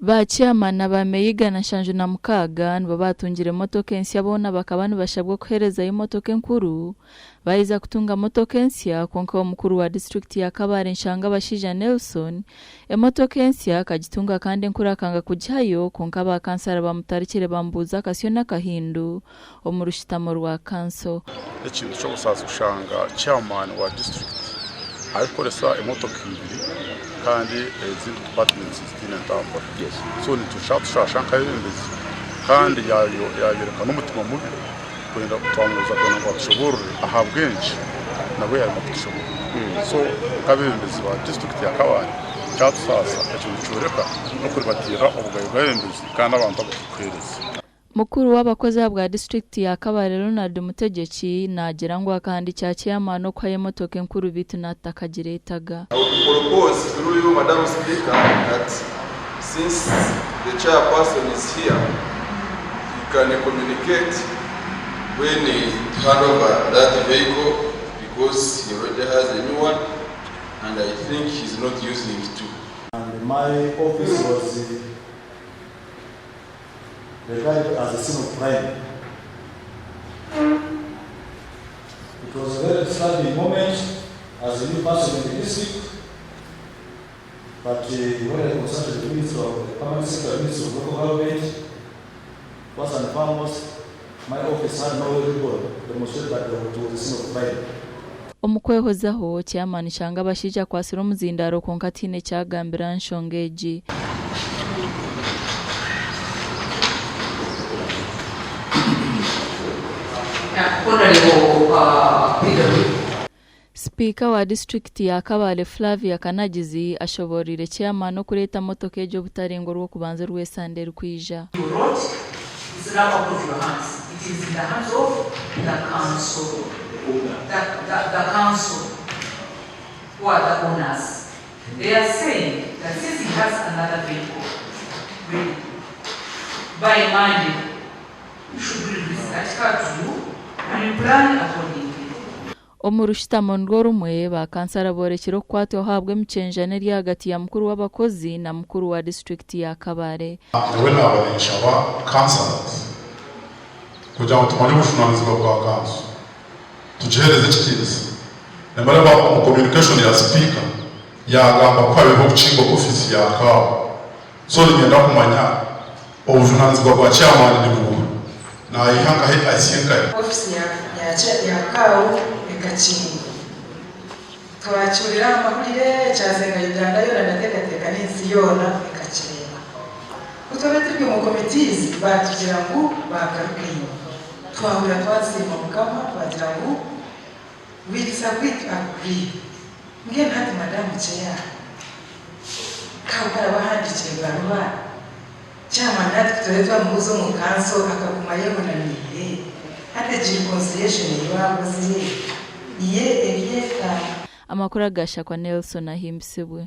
Ba chairman aba meeya 176 nibo baatungire motoka ensya boona bakaba nibashabwa okuheerezayo motoka enkuru Baaheza kutunga motoka ensya kwonka omukuru wa disiturikiti ya Kabale Nshanga Bashaija Nelson emotoka ensya akagitunga kandi enkuru akanga kugihayo kwonka aba kansara bamutarikire bamubuuza akasyo n'akahindu omu rushutamo rwa kanso. N'ekintu ky'obusaasi kushanga chairman wa disiturikiti arikukoresa emotoka ibiri kandi ezindi departments zitaine ntambura. So nitushaasha nk'abeebembezi kandi yayoreka n'omutima mubi. Kwenda twamubuuza kwenda ngu atushoboorore ahabw'enki nabwo yarema kutushoboorora. So nk'abeebembezi ba disiturikiti ya Kabale kyatusaasa ekyo nikyoreka n'okuribatiirira obugabe bw'abeebembezi kandi n'abantu abu turikuheereza. Mukuru w'abakozi ahabwa disiturikiti ya Kabale Ronald Mutegyeki naagira ngu akahandiikira chairman okuhayo emotoka enkuru beitu naatakagireetaga. I would propose through you Madam Speaker that since the chairperson is here, he can communicate when he hand over that vehicle because he already has a new one and I think he's not using two. And my office was regarded as a scene of crime. It was a very disturbing moment as a new person in the district, but when I consulted the Minister of the Permanent Secretary, Minister of Local Government, first and foremost, my office had no record to demonstrate that it was a scene of crime. Omu kwehozaho, Chairman Nshanga Abashaija akwatsire omuzindaaro kwonka tihaine eki agambire aha nshonga egi. Sipiika wa disiturikiti ya Kabale Flavia Kanagizi ashobooroire Chairman okureeta motoka egyo obutarenga orw'okubanza orw'esande erikwija. Omu rushutamo nirwo rumwe, ba kansara boorekire okukwatwaho ahabw'emikyenjano eri ahagati ya mukuru w'abakozi na mukuru wa disiturikiti ya Kabale. Nyowe naaba ninshaba councillors kugira ngu tumanye obujunanizibwa bwa kanso tugihereze ekitiinisa. Nimureba omu communication ya sipiika yaagamba ku habeho okukinga ofiisi ya kaawa so niinyenda kumanya obujunanizibwa bwa chairman ni buuha? Naayiha nkahi ahitsye nkahi? Ofiisi ya kaawu ekakingwa. Twakiwulira aha mahurire, kyazenga Uganda yoona ndateekateeka n'ensi yoona ekakireeba. Ku twabaire turi omu committees baatugira ngu baagaruka enyima. Twahurira twasiima Mukama twagira ngu we disagree to agree. Mbwenu hati Madam Chair, Kaawu ku araba ahandiikire ebaruha, Chairman hati ku turabe twamubuuza omu kanso akaguma ayehunamiire, hati egi reconciliation ei baakozire ye eri eta? Amakuru aga Shakwa Nelson ahimbisibwe.